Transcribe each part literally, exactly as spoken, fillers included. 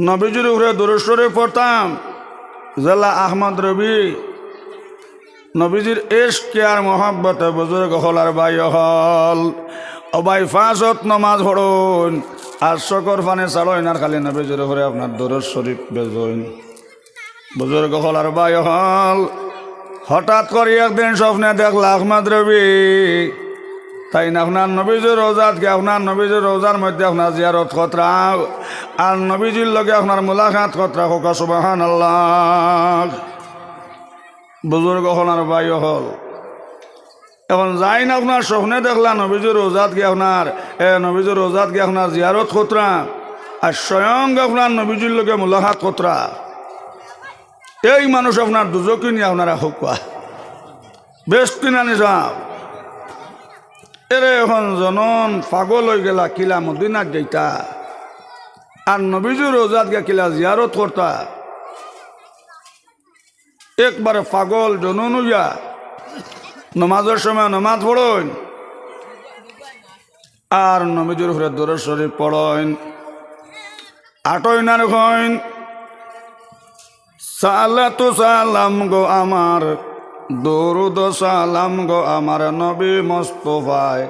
নবীজির উপরে দুরূদ শরীফ পড়তাম, যেলা আহমদ রবি, নবীজির ইশকে আর মহব্বতে বুজুর্গ অকল আর ভাই অকল, ও ভাই, পাঁচ ওয়াক্ত নমাজ পড়ইন, আর চকুর পানি ছাড়ইন, আর খালি নবীজির উপরে আপনার দুরূদ শরীফ বেজইন। বুজুর্গ অকল আর ভাই অকল, হঠাৎ করি একদিন স্বপ্নে দেখলা আহমদ রবি, তাইন আপনার নবীজির রওজাত গিয়া আপনার নবীজির রওজার মধ্যে আপনার জিয়ারত করতরা, আর নবীজির লগে আপনার মুলাকাত করতরা। কউক্কা সুবহানাল্লাহ। বুজুর্গ অকল আর ভাই অকল, এখন যাইন আপনার স্বপ্নে দেখলা নবীজির রওজাত গিয়া আপনার, এ, নবীজির রওজাত গিয়া আপনার জিয়ারত করতরা, আর স্বয়ং আপনার নবীজির লগে মুলাকাত করতরা, এই মানুষ আপনার দুজখি নি আপনারা কউক্কা? বেহেস্তি না নি সাব? এরে এখন জনন পাগল অইগেলা, কিলা মদিনাত যাইতা, আর নবীজির রওজাত গিয়া কিলা জিয়ারত করতা। একবারে পাগল জনন অইয়া নমাজর সময় নমাজ পড়ইন, আর নবীজির উপরে দুরূদ শরীফ পড়ইন। আটইন আর কইন, সালাতু সালাম গো আমার, দুরূদ সালাম গো আমার নবী মোস্তফায়,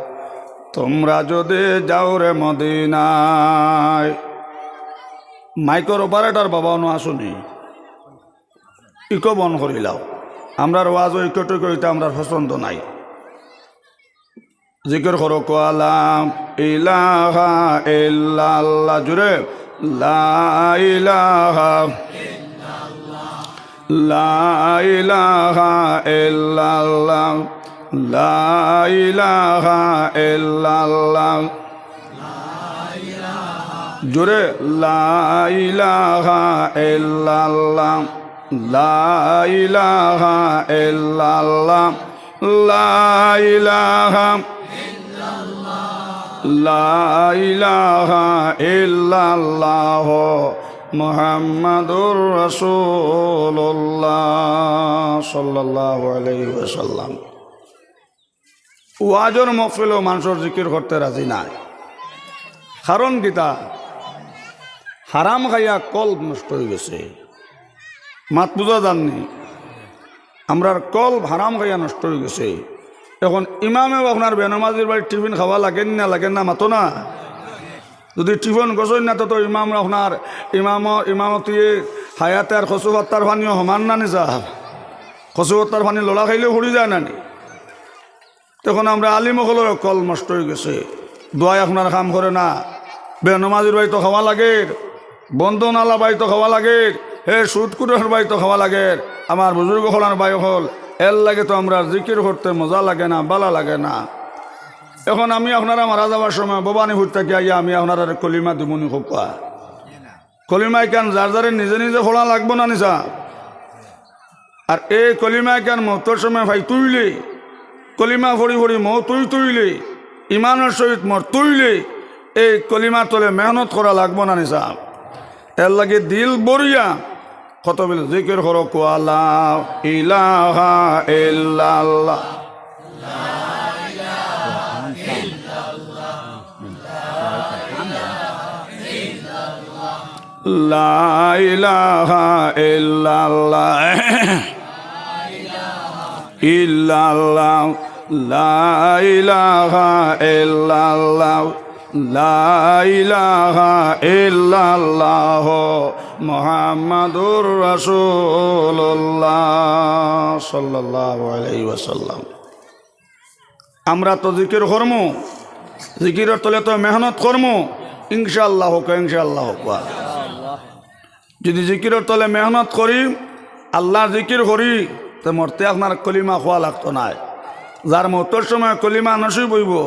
তুমরা যদি যাও রে মদিনায়। মাইকর অপারেটর বাবা, অনো আছো নি? ইকো বন্ধ করিলাও। আমরার ওয়াজো ইকো টিকো ইতা আমরার পছন্দ নাই। জিকির করো কওয়া লা ইলাহা ইল্লাল্লাহ, জোরে, লা ইলাহা, লা ইলাহা ইল্লাল্লাহ, লা ইলাহা ইল্লাল্লাহ। জোরে, লা ইলাহা ইল্লাল্লাহ, লা ইলাহা ইল্লাল্লাহ, লা ইলাহা, লা ইলাহা ইল্লাল্লাহ, মুহাম্মাদুর রাসূলুল্লাহ সাল্লাল্লাহু আলাইহি ওয়াসাল্লাম। ওয়াজর মহফিলো মানষর জিকির করতে রাজি নায়। কারণ কিতা? হারাম খাইয়া কলব নষ্ট অইগেছে। মাত বুঝা যার নি? আমরার কলব হারাম খাইয়া নষ্ট অইগেছে। এখন ইমামেও আপনার বেনমাজির বাড়ির টিফিন খাওয়া লাগে নি না, লাগে না, মাতো না? যদি টিফিন গছইন না, তো, তো ইমাম আপনার, ইমাম, ইমামতি হায়াতে আর কচু পাত্তার পানিও সমান না নি সাব? কচু পাত্তার পানি লড়া খাইলেও পড়ি যায় না নি? তখন আমরা আলিম অকলর কলব নষ্ট অইগেছে, দোয়ায় আপনার কাম করে না। বেনমাজির বাড়িত খাওয়া লাগের, বন্দনালা বাড়িত খাওয়া লাগের, হে সুদখুরর বাড়িত খাওয়া লাগের। আমার বুজুর্গ অকল আর ভাই অকল, এর লাগি তো আমরার জিকির করতে মজা লাগে না, ভালা লাগে না। এখন আমি আপনারা মারা যাওয়ার সময় ভবানীপুর থাকি আইয়া আমি আপনারারে কলিমা দিমু নি কউক্কা? কলিমা ইখান যার যারে নিজে নিজে পড়া লাগবো না নি সাব? আর এই কলিমা ইখান মউতর সময় পাইতে অইলে, কলিমা পড়ি পড়ি মউত অইতে অইলে, ইমানর সহিত মরতে অইলে, এই কলিমার তলে মেহনত করা লাগবো না নি সাব? এর লাগি দিল ভরিয়া কত বেলা জিকির করো কওয়া লা ইলাহা ইল্লাল্লাহ। লা ইলাহা ইল্লাল্লাহ। ইল্লাল্লাহ। লা ইলাহা ইল্লাল্লাহ। লা ইলাহা ইল্লাল্লাহ। মুহাম্মাদুর রাসূলুল্লাহ সাল্লাল্লাহু আলাইহি ওয়াসাল্লাম। আমরা তো জিকির করমু, জিকিরর তলে তো মেহনত করমু, ইনশাআল্লাহ কউক্কা, ইনশাআল্লাহ কউক্কা। যদি জিকিরর তলে মেহনত করি, আল্লাহর জিকির করি, তে মরতে আপনার কলিমা কওয়া লাগতো নায়। যার মউতর সময় কলিমা নসিব অইবো,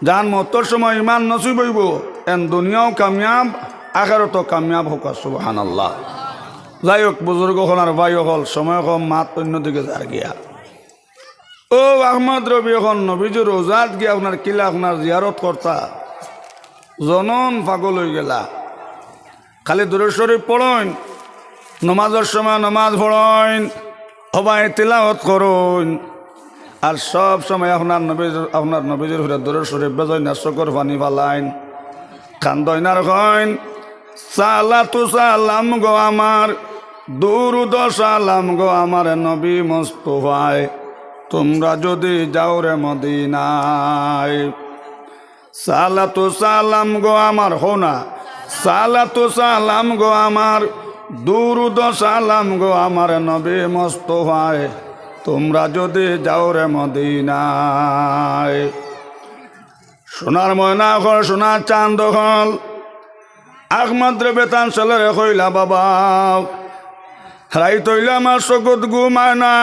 যার মউতর সময় ইমান নসিব অইবো, এন দুনিয়াও কামিয়াব, আখেরাতও কামিয়াব কউক্কা, সুবহানাল্লাহ। যাই হোক, বুজুর্গ অকল আর ভাই অকল, সময় কম, মাত অইন্যদিকে যার গিয়া। ও আহমদ রবি, এখন নবীজির রওজাত গিয়া আপনার কিলা আপনার জিয়ারত করতা, জনন পাগল অইগেলা। খালি দুরূদ শরীফ পড়ইন, নমাজর সময় নমাজ পড়ইন, হবায় তিলাওয়াত করইন, আর সব সময় আপনার নবীজির, আপনার নবীজির উপরে দুরূদ শরীফ বেজইন আর চকুর পানি ফালাইন, কান্দইন আর কইন, সালাতু সালাম গো আমার, দুরুদ সালাম গো আমার নবী মোস্তফায়, তোমরা যদি যাও রে মদিনায়। সালাতু সালাম গো আমার, হো না, সালাতু সালাম গো আমার, দুরুদ সালাম গো আমার নবী মোস্তফায়, তোমরা যদি যাও রে মদিনায়। সোনার ময়না অকল, সোনার চান্দ অকল, আহমদ রবি তান ছেলেরে কইলা, বাবা, রাইত অইলে আমার চকুত ঘুম আয় না,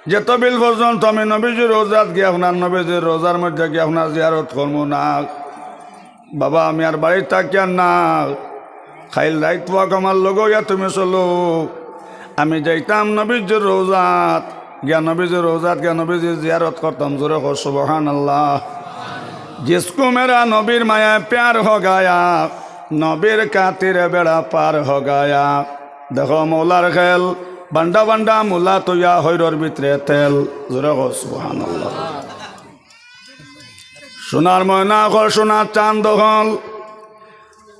যেতবিল পর্যন্ত আমি নবীজির রোজাত গিয়া আপনার নবীজির রোজার মধ্যে গিয়া আপনার জিয়ারত করমু না। বাবা, আমি আর বাড়িত থাকিয়ার না, কাইল রাইত পুয়াক আমার লগে অইয়া তুমি চলো, আমি যাইতাম নবীজির রোজাত, গিয়া নবীজির রোজাত গিয়া নবীজির জিয়ারত করতাম। জোরে কও সুবহানাল্লাহ। জিসকো মেরা নবীর মায়ায় প্যার হো গায়া, নবীর খাতিরে বেড়া পার হো গায়া। দেখো মৌলার খেল, বান্ডা বান্ডা মুলা তৈয়া হইরর ভিতরে তেল। জোরে কও সুবহানাল্লাহ। সোনার ময়না অকল, সোনার চান্দ অকল,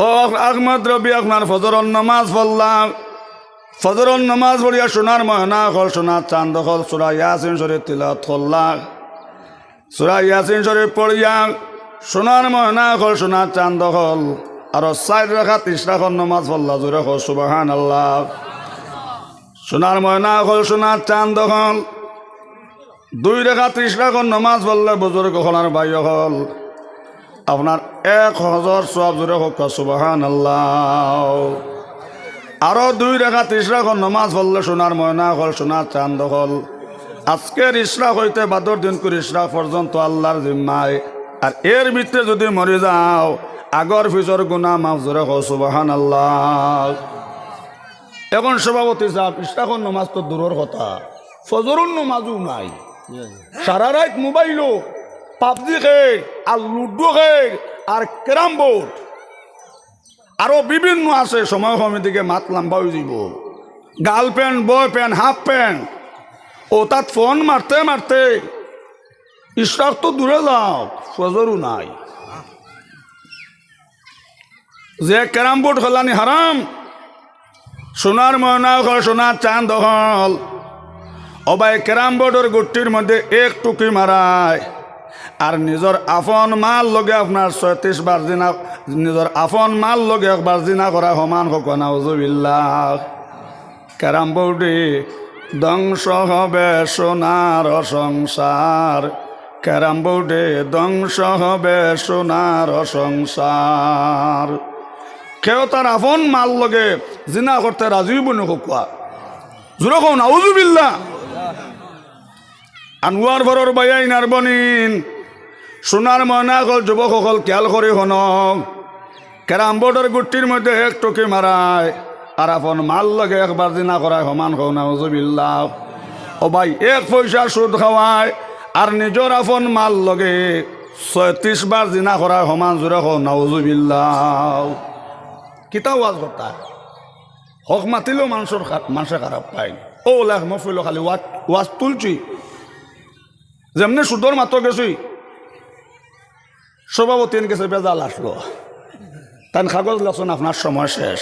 ও আহমদ রবি আপনার ফজরর নমাজ পড়লা, ফজরর নমাজ পড়িয়া সোনার ময়না অকল, সোনার চান্দ অকল, সূরা ইয়াসিন শরীফ তিলাওয়াত করলা। সূরা ইয়াসিন শরীফ পড়িয়া সোনার ময়না অকল, সোনার চান্দ অকল, আরো চাইর রাকাত ইশরাকর নমাজ পড়লা। জোরে কও সুবহানাল্লাহ। সোনার ময়না অকল, সোনার চান্দ অকল, দুই রাকাত ইশরাকর নমাজ পড়লে বুজুর্গ অকল আর ভাই অকল, আপনার এক হজর সওয়াব। জোরে কও সুবহানাল্লাহ। আরো দুই রাকাত ইশরাকর নমাজ পড়লে সোনার ময়না অকল, সোনার চান্দ অকল, আজকের ইশরাক হইতে বাদর দিনকুর ইশরাক পর্যন্ত আল্লাহর জিম্মায়। আর এর ভিতরে যদি মরি যাও, আগর পিছর গুনাহ মাফ। জোরে কও সুবহানাল্লাহ। এখন সভাপতি সাব, ইশরাকর নমাজ তো দূরর কথা, ফজরর নমাজও নাই। সারা রাইত মোবাইলো পাবজি খেল, আর লুডো খেল, আর ক্যারাম বোর্ড, আরো বিভিন্ন আছে। সময় কম, এদিকে মাত লম্বা অইযিবো। গার্লফ্রেন্ড, বয়ফ্রেন্ড, হাফ প্যান্ট, ও তাত ফোন মারতে মারতে ইশরাক তো দূরে যাও, ফজরও নাই। যে ক্যারাম বোর্ড খেলানি হারাম, সোনার ময়না অকল, সোনার চান্দ অকল, ও ভাই, ক্যারাম বোর্ডর গুট্টির মধ্যে এক টুকি মারায়, আর নিজর আপন মার লগে আপনার ছয়ত্রিশ বার জিনা, নিজর আপন মার লগে একবার জিনা করা সমান। কও নাউজুবিল্লাহ। ক্যারাম বোর্ডে ধ্বংস হবে সোনার সংসার, ক্যারাম বোর্ডে ধ্বংস হবে সোনার সংসার। কেউ তার আপন মার লগে জিনা করতে রাজি অইবো নি কউক্কা? জোরে কও নাউজুবিল্লাহ। আনোয়ারপুরর ভাইয়াইন আর বইনাইন, সোনার ময়না অকল, যুবক অকল, খিয়াল করি হুনো। ক্যারাম বোর্ডর গুট্টির মধ্যে এক টুকি মারায়, আর আপন মার লগে একবার জিনা করায় সমান। কও নাউজুবিল্লাহ। ও ভাই, এক পয়সা সুদ খাওয়ায়, আর নিজর আপন মার লগে ছয়ত্রিশ বার জিনা করায় সমান। জোরে কও নাউজুবিল্লাহ। কিতা ওয়াজ করতা? হক মাতিলেও মানষর খা-, মানষে খারাপ পায়। ও লাখ মহফিলো খালি ওয়াজ, ওয়াজ তুলছি, যেমনে সুদর মাতো গেছি, সভাপতির গেছে বেজাল আসলো, তাইন কাগজ লেখছইন, আপনার সময় শেষ।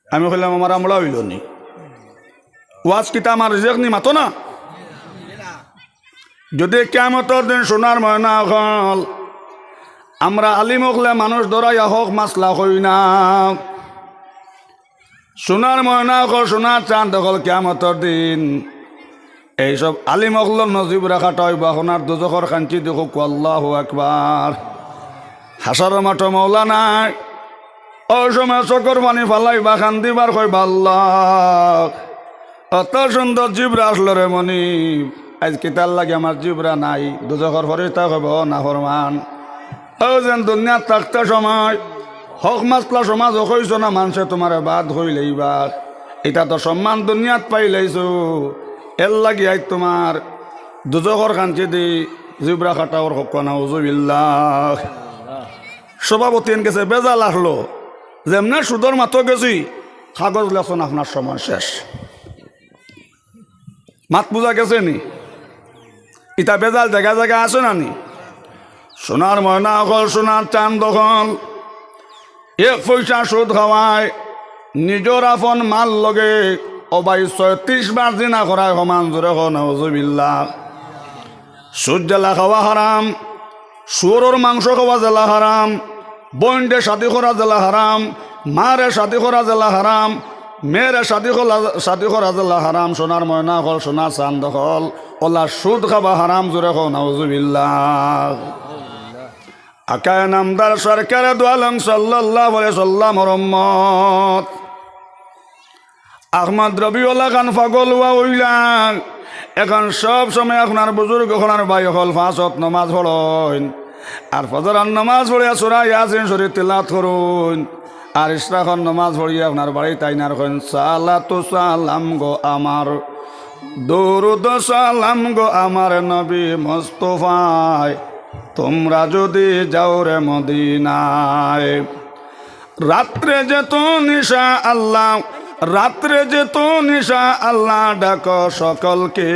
আমি কইলাম, আমার আমলা অইলো নি? ওয়াজ কিতা আমার রিজেক্ট নি, মাতো না? যদি কিয়ামতর দিন সোনার ময়না অকল, আমরা আলিম অকলে মানুষ ধরাইয়া হক মাসলা কই না, সোনার ময়না অকল, সোনার চান্দ অকল, কিয়ামতর দিন এইসব আলিম অকলর নজিব রাখাটা অইবো আপনার দুজখর খাঞ্চি দেখুক। আল্লাহু আকবার। হাশরর মাঠো মৌলা নাই, অউ সময় চকুর পানি ফালাইবা, কান্দিবা আর কইবা, আল্লাহ, অত সুন্দর জিব্রা আসলো রে মনিব, আইজ কিতার লাগি আমার জিব্রা নাই? দুজখর ফিরিস্তায় কইবা, ও নাফরমান, অউ যেন দুনিয়াত থাকতে সময় হক মাসলা সমাজো কইছো না, মানষে তুমারে বাদ কইলাইবা, ইতা তো সম্মান দুনিয়াত পাইলাইছো, এরলাগি আইজ তুমার দুজখর খাঞ্চিদি জিব্রা কাটা অর। কউক্কা নাউজুবিল্লাহ। সভাপতির গেছে বেজাল আসলো, যেমনে সুদর মাতো গেছি, কাগজ লেখছইন, আপনার সময় শেষ। মাত বুঝা গেছে নি? ইতা বেজাল জাগা জাগা আছে না নি? সোনার ময়না অকল, সোনার চান্দ অকল, এক পয়সা সুদ খাওয়ায়, নিজর আপন মার লগে ও ভাই ছয়ত্রিশ বার জিনা করায় সমান। জোরে কও নাউজুবিল্লাহ। সুদ যেলা খাওয়া হারাম, শুয়োরর মাংস খাওয়া যেলা হারাম, বইনরে শাদি করা যেলা হারাম, মারে শাদি করা যেলা হারাম, মেয়েরে শাদি করা, শাদি করা যেলা হারাম, সোনার ময়না অকল, সোনার চান্দ অকল, অলা সুদ খাওয়া হারাম। জোরে কও নাউজুবিল্লাহ। আকায়ে নামদার সরকারে দু আলম সাল্লাল্লাহু আলাইহি সাল্লামর উম্মত। আহমদ রবিউল্লাহ খান পাগল অইয়া অইলা। এখন সব সময় আপনার বুজুর্গ অকল আর ভাই অকল পাঁচ ওয়াক্ত নমাজ পড়ইন, আর ফজরর নমাজ পড়িয়া সূরা ইয়াসিন শরীফ তিলাওয়াত করইন, আর ইশরাকর নমাজ পড়িয়া আপনার বাড়িত আইন আর কইন, "সালাতু সালাম গো আমার, দুরুদ সালাম গো আমার নবী মুস্তফায়, তোমরা যদি যাও রে মদিনায়।" রাত্রে যেত নিশা আল্লাহ, রাত্রে যেত নিশা আল্লাহ ডাকো সকলকে।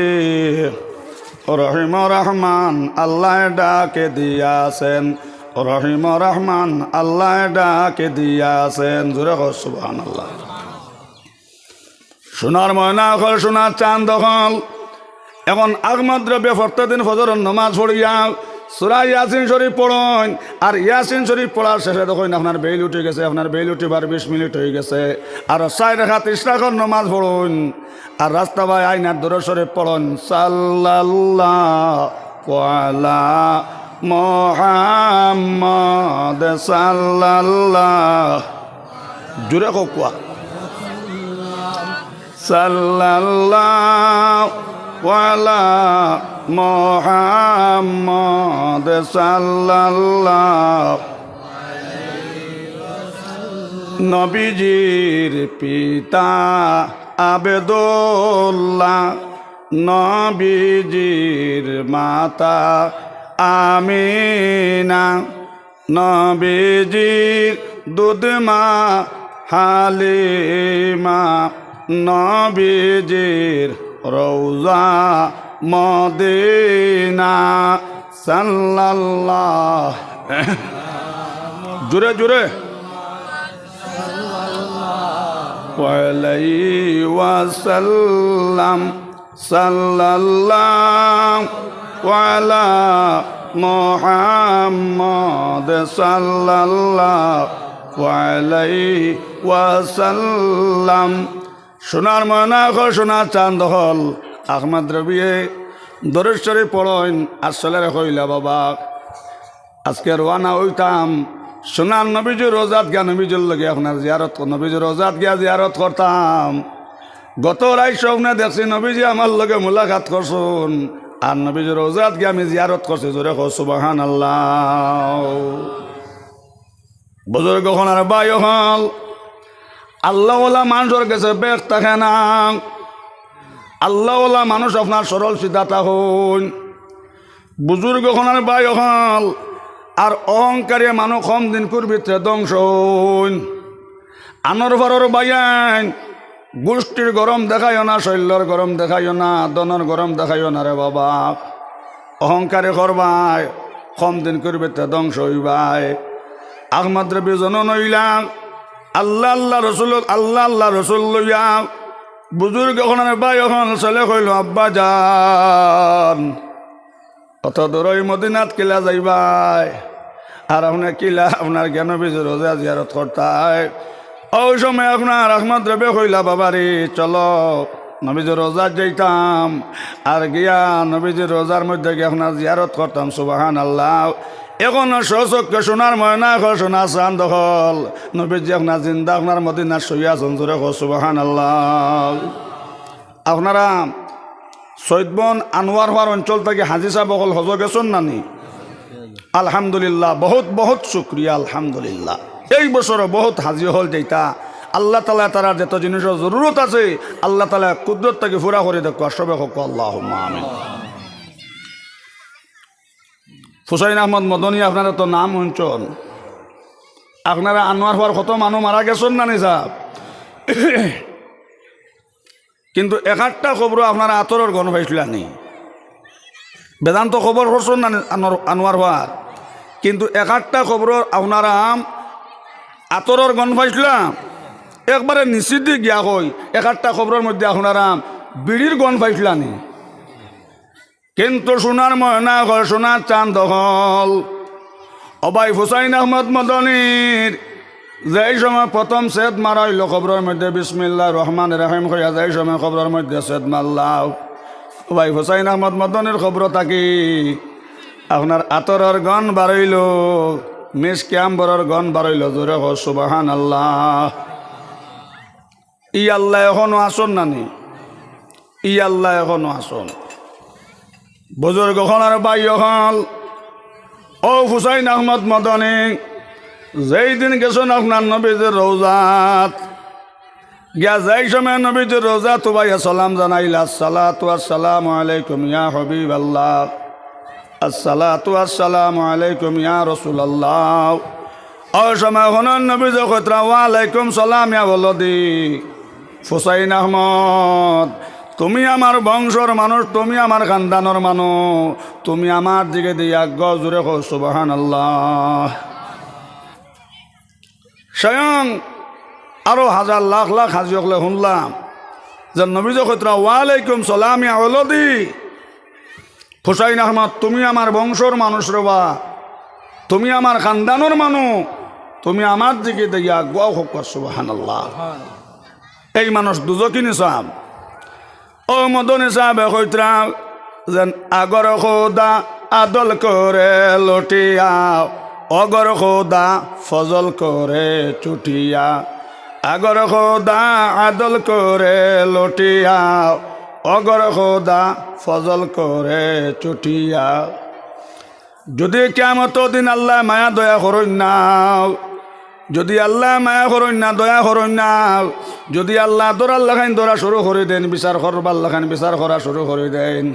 রহিম রহমান আল্লাহ ডাকে দিয়াছেন, রহিম রহমান আল্লাহ ডাকে দিয়াছেন। জোরে কও সুবহানাল্লাহ। সোনার ময়না অকল, সোনার চান্দ অকল। এখন আহমদ রবি প্রত্যেকদিন ফজরর নমাজ পড়িয়া সূরা ইয়াসিন শরীফ পড়ইন, আর ইয়াসিন শরীফ পড়ার শেষে দেখইন আপনার বেইল উঠি গেছে, আপনার বেইল উঠিবার বিশ মিনিট অই গেছে, আর চাইর রাকাত ইশরাকর নমাজ পড়ইন, আর রাস্তা বায় আইন আর দুরুদ শরীফ পড়ইন, সাল্লাল্লাহু আলা মুহাম্মদ সাল্লাল্লাহু জোরে কউক্কা। সাল্লাল্লাহু আলা মুহাম্মদ সাল্লাল্লাহু। নবীজির পিতা আব্দুল্লাহ, নবীজির মাতা আমিনা, নবীজির দুধ মা হালিমা, নবীজির রওজা মদিনা, সাল্লাল্লাহু। জোরে জোরে। আলাইহি ওয়াসাল্লাম। সাল্লাল্লাহু আলা মুহাম্মদ সাল্লাল্লাহু আলাইহি ওয়াসাল্লাম। সোনার ময়না অকল, সোনার চান্দ অকল, আহমদ রবিয়ে দুরুদ শরীফ পড়ইন, আর ছেলেরে কইলা, "বাবা, আজকে রওয়ানা অইতাম, সোনার নবীজির রওজাত গিয়া নবীজির লগে আপনার জিয়ারত, নবীজির রওজাত গিয়া জিয়ারত করতাম। গত রাইত স্বপ্নে দেখছি নবীজি আমার লগে মুলাকাত করছইন, আর নবীজির রওজাত গিয়া আমি জিয়ারত করছি।" জোরে কও সুবহানাল্লাহ। বুজুর্গ অকল আর ভাই অকল, আল্লাহওয়ালা মানুষর গেছে বেগ থাকে না। আল্লাহওয়ালা মানুষ আপনার সরল সিধা থাকইন। বুজুর্গ অকল আর ভাই অকল, আর অহংকারী মানুষ কম দিনকুর ভিতরে ধ্বংস অইন। আনর ফারর ভাইয়াইন, গুষ্টির গরম দেখাইও না, শইল্লর গরম দেখাইও না, ধনর গরম দেখাইও না রে বাবা। অহংকারী করবায়, কম দিনকুর ভিতরে ধ্বংস অইবায়। আহমদ রবি জনম অইলা, আল্লাহ আল্লাহ রসুল, আল্লাহ আল্লাহ রসুল লইয়া। বুজুর্গ অকল আর ভাই অকল, ছেলে কইলো, "আব্বা জান, অত দূর অউ মদিনাত কিলা যাইবায়? আর আপনে কিলা আপনার গিয়া নবীজির রওজা জিয়ারত করতায়?" অউ সময় আপনার আহমদ রবি কইলা, "বাবা রে, চলো, নবীজির রওজাত যাইতাম, আর গিয়া নবীজির রওজার মধ্যে গিয়া আপনার জিয়ারত করতাম।" সুবহানাল্লাহ। এখনো স্বচক্ষে সোনার ময়না অকল, সোনার চান্দ অকল, নবীজি আপনার জিন্দা, আপনার মদিনাত শুইয়া আছইন। জোরে কও সুবহানাল্লাহ। আপনারা সৈয়দবন আনোয়ারপাড়া অঞ্চল থাকি হাজি সাব অকল হজো গেছইন না নি? আলহামদুলিল্লাহ, বহুত বহুত শুকরিয়া, আলহামদুলিল্লাহ। এই বছরও বহুত হাজি অকল যেতা, আল্লাহ তাআলায় তারার যত জিনিসর জরুরত আছে, আল্লাহ তাআলায় কুদরত থাকি পুরা করি দেউক্কা, সবে কউক্কা আল্লাহুম্মা আমিন। হুসাইন আহমদ মদনী, আপনারা তো নাম হুনছইন, আপনারা আনোয়ারপাড়ার কত মানুষ মারা গেছইন না নি সাব? কিন্তু এক আটটা কবরো আপনারা আতরর গন্ধ পাইছলা নি? বেদান্ত কবর করছইন না নি আনোয়ার, আনোয়ারপাড়ার? কিন্তু এক আটটা কবরো আপনারা আতরর গন্ধ পাইছলা? একবারে নিচিদি গিয়া কই, এক একটা কবরর মধ্যে আপনারা বিড়ির গন্ধ পাইছলা নি? কিন্তু সোনার ময়না অকল, সোনার চান্দ অকল, ও ভাই হুসাইন আহমদ মদনীর যেই সময় প্রথম সেদ মারা অইলো কবরর মধ্যে, বিসমিল্লাহির রহমানির রহিম কইয়া যেই সময় কবরর মধ্যে সেদ মারলা, ও ভাই হুসাইন আহমদ মদনীর কবর থাকি আপনার আতরর গন্ধ বারইলো, মিসকে আম্বরর গন্ধ বারইলো। জোরে কও সুবহানাল্লাহ। ই আল্লাহ এখনো আছইন না নি? ই আল্লাহ এখনো আছইন। বুজুর্গ অকল আর ভাই অকল, ও হুসাইন আহমদ মদনী, যেই দিন গেছইন আপনার নবীজির রওজাত, গিয়া যেই সময় নবীজির রওজাত উবাইয়া সালাম জানাইলা, "আসসালাতু আসসালামু আলাইকুম ইয়া হাবিবাল্লাহ, আসসালাতু আসসালামু আলাইকুম ইয়া রাসূলুল্লাহ।" ও সময় অখন নবীজি কইতরা, "ওয়ালাইকুম সালাম ইয়া ওয়ালাদি।" হুসাইন আহমদ, তুমি আমার বংশর মানুষ, তুমি আমার খানদানর মানুষ, তুমি আমার দিকে দিয়া আগুয়াও। জোরে কও সুবহানাল্লাহ। স্বয়ং আরো হাজার লাখ লাখ হাজি অকলে হুনলাম যে নবীজি কইতরা, "ওয়ালাইকুম সালাম ইয়া ওয়ালাদি।" হুসাইন আহমদ, তুমি আমার বংশর মানুষ রে বা, তুমি আমার খানদানর মানুষ, তুমি আমার দিকে দিয়া আগুয়াও। কও সুবহানাল্লাহ। এই মানুষ দুজখি নি সাব। ও মদনী সাবে কইতরা যেন, আগর খোদা আদল করে লুটিয়া, অগর খোদা ফজল করে চুটিয়া। আগর খোদা আদল করে লুটিয়া, অগর খোদা ফজল করে চুটিয়া। যদি কিয়ামতর দিন আল্লায় মায়া দয়া করইন না, যদি আল্লায় মায়া করইন না, দয়া করইন না, যদি আল্লায় ধরার লাখান ধরা শুরু করি দেইন, বিচার করবার লাখান বিচার করা শুরু করি দেইন,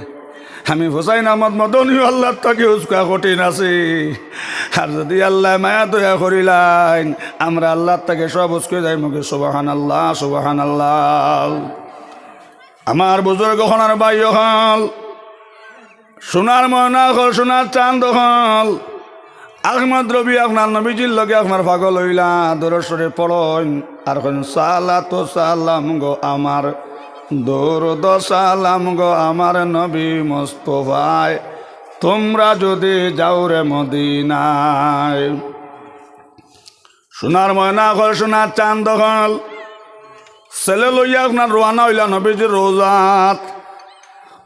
আমি হুসাইন আহমদ মদনীও আল্লার থাকি উস্কা কঠিন আছি। আর যদি আল্লায় মায়া দয়া করিলাইন, আমরা আল্লার থাকি সব উস্কি যাইমুগি। সুবহানাল্লাহ, সুবহানাল্লাহ। আমার বুজুর্গ অকল আর ভাই অকল, সোনার ময়না অকল, সোনার চান্দ অকল, আহমদ রবি আপনার নবীজির লগে আপনার পাগল অইলা, দরুদ শরিফ পড়ইন, আর কইন, "সালাতু সালাম গো আমার, দুরুদ সালাম গো আমার নবী মুস্তফায়, তোমরা যদি যাও রে মদিনায়।" সোনার ময়না অকল, সোনার চান্দ অকল, ছেলে লইয়া আপনার রওয়ানা অইলা নবীজির রওজাত।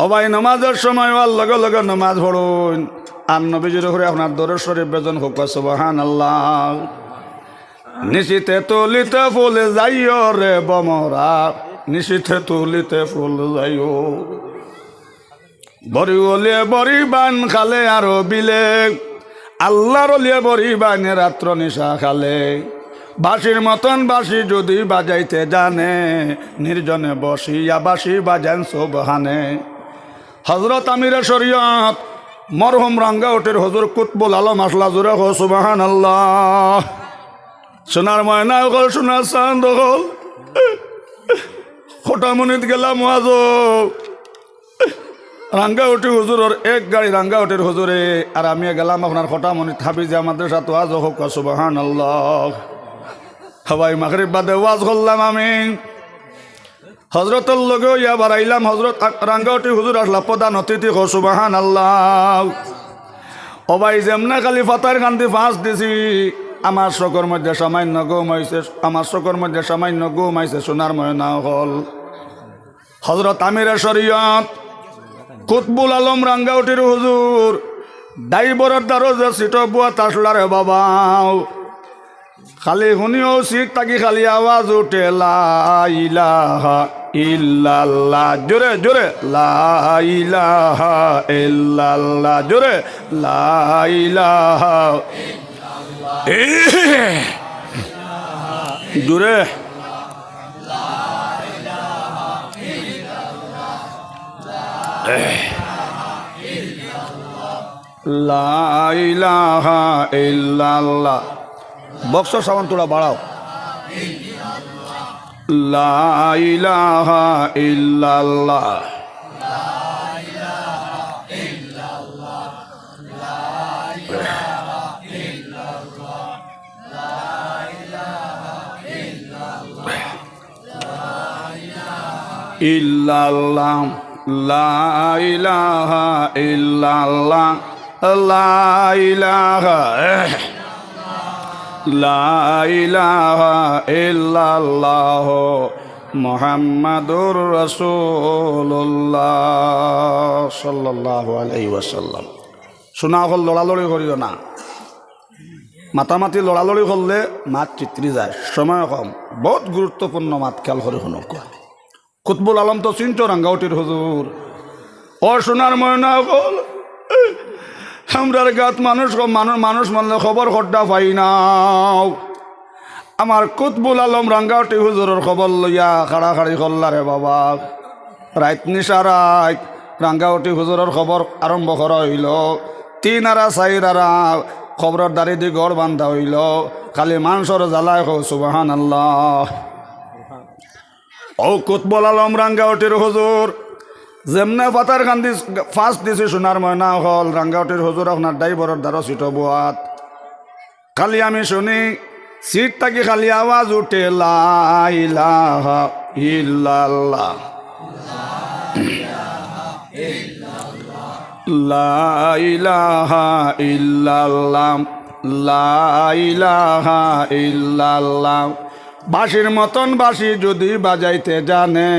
ও ভাই, নমাজর সময় অওয়ার লগে লগে নমাজ পড়ইন, আর নবীজির উপরে আপনার দরুদ শরিফ বেজন। কও সুবহানাল্লাহ। নিশিতে তুলিতে ফুল যাইও রে ভমরা, নিশিতে তুলিতে ফুল যাইও। বড়ি অলিয়ে বড়ি বান খালে আরো বিলে, আল্লার অলিয়ে বড়ি বানে রাত্র নিশা খালে। বাঁশির মতন বাঁশি যদি বাজাইতে জানে, নির্জনে বসিয়া বাঁশি বাজান সুবহানে। হজরত আমিরে শরিয়ত মরহুম রাঙ্গাউটির হুজুর কুতবুল আলম আছলা, জোরে কও সুবহানাল্লাহ। সোনার ময়না অকল, সোনার চান্দ অকল, কটামনিত গেলাম ওয়াজো। রাঙ্গাউটি হুজুরর এক গাড়ি রাঙ্গাউটির হুজুরে, আর আমি গেলাম আপনার কটামনিত হাফিজিয়া মাদ্রাসাত ওয়াজো। কও সুবহানাল্লাহ। ও ভাই, মাগরিব বাদে ওয়াজ করলাম আমি। হজরতর লগে অইয়া বারাইলাম, হজরত আ-, রাঙ্গাউটি হুজুর আছলা প্রধান অতিথি। কও সুবহানাল্লাহ। ও ভাই, যেমনে খালি ফাতাইর কান্দি ফাঁস দিছি, আমার চকুর মধ্যে সামান্য ঘুম আইছে, আমার চকুর মধ্যে সামান্য ঘুম আইছে, সোনার ময়না অকল। হজরত আমিরে শরিয়ত কুতবুল আলম রাঙ্গাউটির হুজুর, ড্রাইভারর দ্বারো যে সিটো বওয়াত আছলা রে বাবা, খালি হুনিও সিট থাকি খালি আওয়াজ উঠে, "লা ইলাহা ইল্লাল্লাহ।" জোরে, জোরে, "লা ইলাহা ইল্লাল্লাহ।" জোরে, "লা ইলাহা।" জোরে। লা ইলাহা ইল্লাল্লাহ। বক্সর সাউন্ড থুড়া বাড়াও। লা ইলাহা ইল্লাল্লাহ। ইল্লাল্লাহ, লা ইলাহা ইল্লাল্লাহ, লা ইলাহা, লা ইলাহা ইল্লাল্লাহ, মুহাম্মাদুর রাসূলুল্লাহ সাল্লাল্লাহু আলাইহি ওয়াসাল্লাম। সোনা অকল লড়ালড়ি করিও না। মাতামাতি লড়ালড়ি করলে মাত ছিতরি যায়, সময় কম। বউত গুরুত্বপূর্ণ মাত, খেয়াল করি হুনউক্কা। কুতবুল আলম তো চিনছো রাঙ্গাউটির হুজুর। ও সোনার ময়না অকল, আমরার গাঁওত মানুষ ক-, মানু-, মানুষ মরলে খবর কড্ডা পাই না। আমার কুতবুল আলম রাঙ্গাউটি হুজুরর খবর লইয়া কাড়াকাড়ি করলা রে বাবা। রাইত নিশা রাইত রাঙ্গাউটি হুজুরর খবর আরম্ভ করা অইলো। তিন আরা, চাইর আরা, কবরর দাড়িদি ঘর বান্ধা অইলো। খালি মানষর জ্বালায় কও সুবহানাল্লাহ। ও কুতবুল আলম রাঙ্গাউটির হুজুর, যেমনে পাথারকান্দি ফাঁস দিছি সোনার ময়না অকল, রাঙ্গাউটির হুজুর আপনার ড্রাইভারর দ্বারো সিটো বওয়াত। খালি আমি হুনি, সিট থাকি খালি আওয়াজ উঠে, লা ইলাহা ইল্লাল্লাহ, লা ইলাহা ইল্লাল্লাহ, লা ইলাহা ইল্লাল্লাহ। বাঁশির মতন বাঁশি যদি বাজাইতে জানে,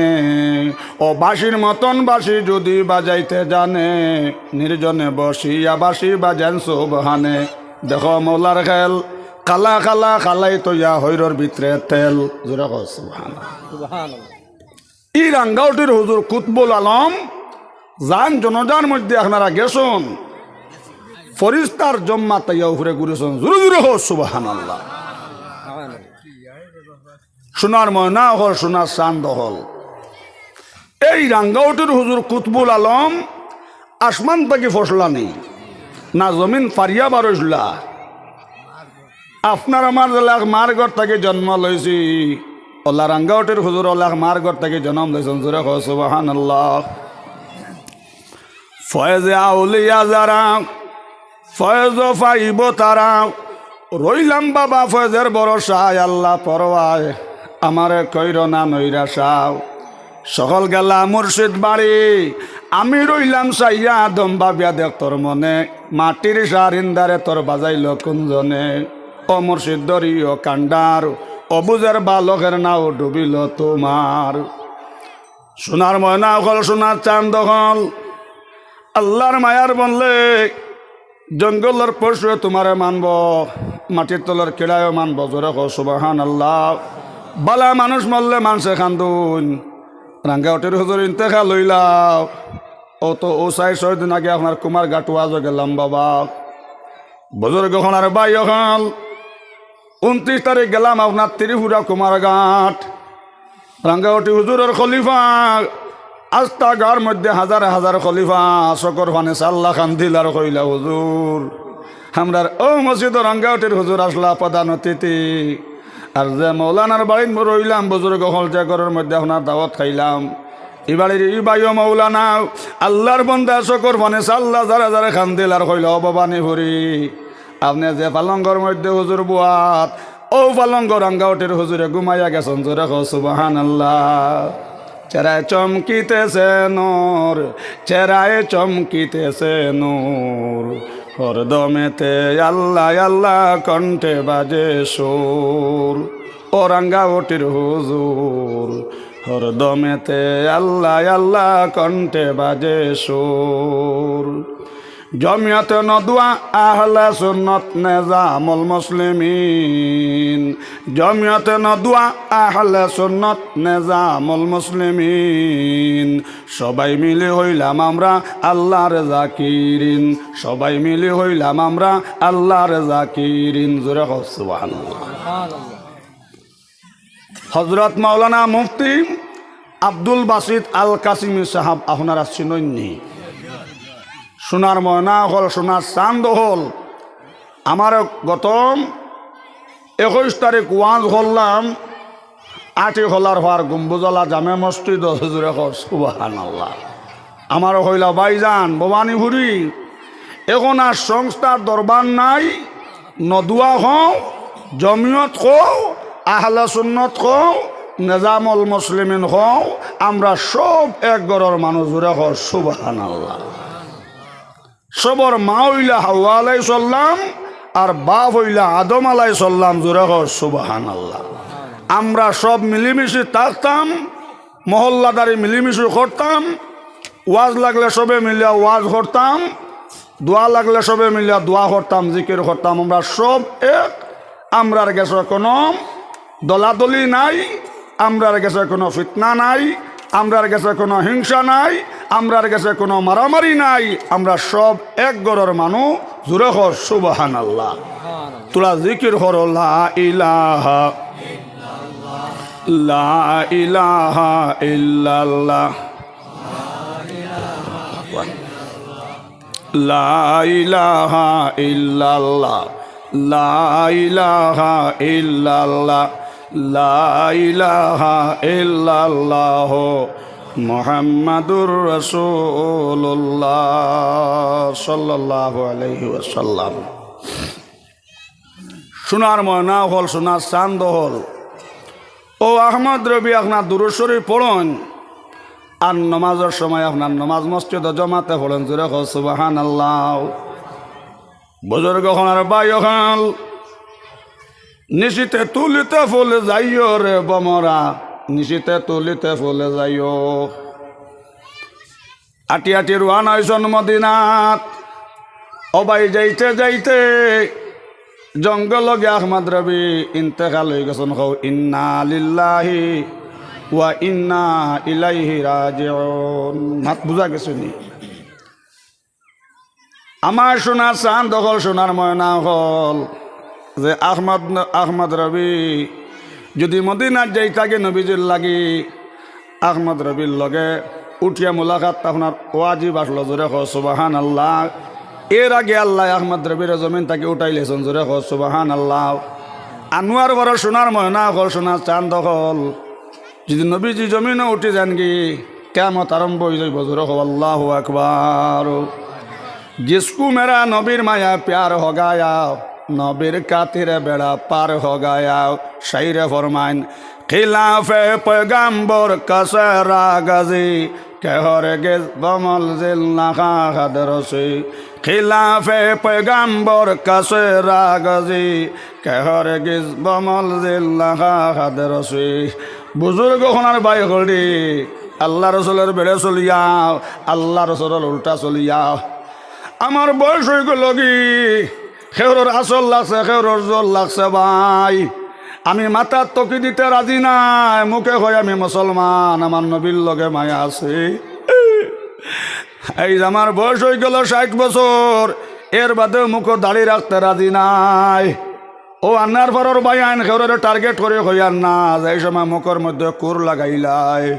ও বাঁশির মতন বাঁশি যদি বাজাইতে জানে, নির্জনে বসিয়া বাঁশি বাজান সুবহানে। দেখো মৌলার খেল, কালা কালা কালাই তৈয়া হইরর ভিতরে তেল। জোরে কও সুবহানাল্লাহ। সুবহানাল্লাহ। ই রাঙ্গাউটির হুজুর কুতবুল আলম, জান জনজার মধ্যে আপনারা গেছইন, ফরিস্তার জমাত আইয়া উপরে ঘুরছইন। জোরে জোরে কও সুবহানাল্লাহ। সোনার ময়না অকল, সোনার চান্দ অকল। এই রাঙ্গাউটির হুজুর কুতবুল আলম আসমান থাকি ফসলা নি, না জমিন ফারিয়া বারইছলা। আপনার আমার যেলা এক মার ঘর থাকি জন্ম লইছি, অলা রাঙ্গাউটির হুজুর অলা এক মার ঘর থাকি জন্ম লইছইন। জোরে কও সুবহানাল্লাহ। ফয়েজে আউলিয়া যারা, ফয়েজ পাইবো তারা। রইলাম বাবা ফয়েজের ভরসায়, আল্লাহ পরওয়ায় আমারে কইরো না নৈরাশা। সকল গেলা মুর্শিদ বাড়ি, আমি রইলাম চাইয়া। দম ভাবিয়া দেখ তোর মনে, মাটির সারিন্দারে তোর বাজাইলো কুনজনে। ও মুর্শিদ দরিও কান্ডার, অবুঝের বালকের নাও ডুবিলো তোমার। সোনার ময়না অকল, সোনার চান্দ অকল, আল্লার মায়ার বন্দে, জঙ্গলর পশুয়ে তোমারে মানবো, মাটির তলর কিড়ায়ও মানবো। জোরে কও সুবহানাল্লাহ। বালা মানুষ মরলে মানষে কান্দইন। রাঙ্গাউটির হুজুর ইন্তেকাল অইলা, অউ তো অউ চাইর ছয় দিন আগে আপনার কুমারঘাট ওয়াজো গেলাম বাবা। বুজুর্গ অকল আর ভাই অকল, ঊনত্রিশ তারিখ গেলাম আপনার ত্রিপুরা কুমারঘাট। রাঙ্গাউটি হুজুরর খলিফা, আস্তা গাঁওর মধ্যে হাজার হাজার খলিফা, চকুর পানি ছাড়লা, কান্দিলা আর কইলা, "হুজুর, আমরার অউ মসজিদো রাঙ্গাউটির হুজুর আছলা প্রধান অতিথি, আর যে মৌলানার বাড়িত রইলাম, বুজুর্গ অকল যে ঘরর মধ্যে আপনার দাওয়াত খাইলাম, ই বাড়ির ই ভাইও মৌলানা, আল্লার বন্দা চকুর পানি ছাড়লা, যারা যারা কান্দিলা আর কইলা, 'ও ভবানীপুরি, আপনে যে পালঙ্গর মধ্যে হুজুর বওয়াত, অউ পালঙ্গ রাঙ্গাউটির হুজুরে ঘুমাইয়া গেছইন।' জোরে কও সুবহানাল্লাহ। চেহারায় চমকিতেছে নূর, চেহারায় চমকিতেছে নূর, হরদমেতে আল্লাহ আল্লাহ কণ্ঠে বাজে সুর। ও রাঙ্গাউটির হুজুর, হরদমেতে আল্লাহ আল্লাহ কণ্ঠে বাজে সুর। জমিয়তে নদওয়া আহলে সুন্নত নিজামুল মুসলিমিন, জমিয়তে নদওয়া আহলে সুন্নত নিজামুল মুসলিমিন, সবাই মিলি হইলাম আমরা আল্লার জাকিরিন, সবাই মিলি হইলাম আমরা আল্লার জাকিরিন। জোরে কও সুবহানাল্লাহ। হজরত মাওলানা মুফতি আব্দুল বাসিত আল কাসিমি সাহেব আপনারা চিনইন নি? সোনার ময়না অকল, সোনার চান্দ অকল। আমার গত একুশ তারিখ ওয়াজ করলাম আটিখোলার পার গম্বুজওয়ালা জামে মসজিদ, জোরে কও সুবহানাল্লাহ। আমারে কইলা, "ভাইজান, ভবানীপুরি, এখন আর সংস্থার দরবার নাই, নদওয়া কও, জমিয়ত কও, আহলে সুন্নত কও, নিজামুল মুসলিমিন কও, আমরা সব এক ঘরর মানুষ, জোরে কও সুবহানাল্লাহ। সবর মা অইলা হাওয়া আলাইহিস সালাম, আর বাপ অইলা আদম আলাইহিস সালাম, জোরে কও সুবহানাল্লাহ। আমরা সব মিলিমিশি থাকতাম, মহল্লাদারি মিলিমিশি করতাম, ওয়াজ লাগলে সবে মিলিয়া ওয়াজ করতাম, দোয়া লাগলে সবে মিলিয়া দোয়া করতাম, জিকির করতাম। আমরা সব এক, আমরার গেছে কোনো দলাদলি নাই, আমরার গেছে কোনো ফিতনা নাই, আমরার গেছে কোনো হিংসা নাই, আমরার গেছে কোনো মারামারি নাই। আমরা সব এক ঘরর মানুষ, জোরে কও সুবহানাল্লাহ। তোরা জিকির করো, লা ইলাহা, লা ইলাহা ইল্লাল্লাহ। লা ইলাহা ইল্লাল্লাহ, লা ইলাহা ইল্লাল্লাহ, লা ইলাহা ইল্লাল্লাহ, মুহাম্মাদুর রাসূলুল্লাহ সাল্লাল্লাহু আলাইহি ওয়াসাল্লাম। সোনার ময়না অকল, সোনার চান্দ অকল, ও আহমদ রবি, আপনার দুরূদ শরীফ পড়ইন, আর নমাজর সময় আপনার নমাজ মসজিদো জমাতে পড়ইন, জোরে কও সুবহানাল্লাহ। বুজুর্গ অকল আর ভাই অকল, নিশিতে তুলিতে ফুল যাইও রে বমরা, নিশিতে তুলিতে ফুল যাইও। আটি আটি রওয়ানা অইছইন মদিনাত। ও ভাই, যাইতে যাইতে জঙ্গলো গিয়া আহমদ রবি ইন্তেকাল অইগেছইন। কও, ইন্না লিল্লাহি ওয়া ইন্না ইলাইহি রাজিউন। মাত বুজা গেছে নি? আমার সোনার চান্দ অকল, সোনার ময়না অকল, যে আহমদ, আহমদ রবি যুদি মদিনাত যাইতাগি নবীজির লাগি, আহমদ রবির লগে উঠিয়া মুলাকাত আপনার ওয়াজিব আছলো, জোরে কও সুবহানাল্লাহ। এর আগে আল্লায় আহমদ রবিরে জমিন থাকি উঠাইলাইছইন, জোরে কও সুবহানাল্লাহ। আনোয়ার ঘরর সোনার ময়না অকল, সোনার চান্দ অকল, যুদি নবীজি জমিনো উঠি যাইনগি, কিয়ামত আরম্ভ অইযাইবো, জোরে কও আল্লাহু আকবার। জিসকু মেরা নবীর মায়া প্যার হো গায়া, নবীর খাতিরে বেড়া পার হো গায়া। শাইরে ফরমাইন, খিলাফে পয়গাম্বর কাসে রাগাজি, কে হরগিজ বমলজিল নাখা খাদ রসি। খিলাফে পয়গাম্বর কাসে রাগাজি, কে হরগিজ বমলজিল নাখা খাদ রসি। বুজুর্গ অকল আর ভাই অকলরে, আল্লাহ রসুলর বেড়ে চলিয়াও, আল্লাহ রসুলর উল্টা চলিয়াও। আমার বয়স অইগেলোগি, কেউরর আছর লাগছে, কেউরর জোর লাগছে ভাই। আমি মাথাত টকি দিতে রাজি নায়, মুখে কই আমি মুসলমান, আমার নবীর লগে মায়া আছে। এই যে আমার বয়স অইগেলো ষাইট বছর, এর বাদেও মুখো দাড়ি রাখতে রাজি নায়। ও আনার পারর ভাইয়াইন, কেউরে target করি কইয়ার না, যেই সময় মুখর মধ্যে কুর লাগাইলায়।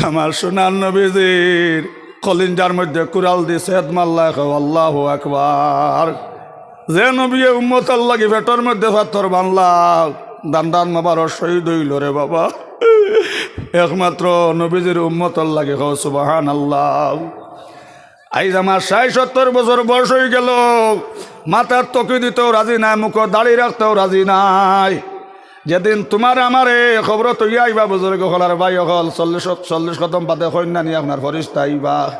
আমার সোনার নবীজির কলিঞ্জার মধ্যে কুড়াল দি ছেদ মারলায়, কও আল্লাহু আকবার। যে নবীয়ে উম্মতর লাগি পেটর মধ্যে পাথর বানলা, দান্দান মোবারক শহীদ অইলো রে বাবা। একমাত্র নবীজির উম্মতর লাগি, কও সুবহানাল্লাহ। আইজ আমার ষাইট সত্তর বছর বয়স অইগেলো, মাথাত টকি দিতেও রাজি নায়, মুখো দাড়ি রাখতেও রাজি নায়। যেদিন তুমারে আমারে কবরো থইয়া আইবা, বুজুর্গ অকল আর ভাই অকল, চল্লিশ, চল্লিশ কদম বাদে কইন না নি আপনার ফিরিস্তা আইবা।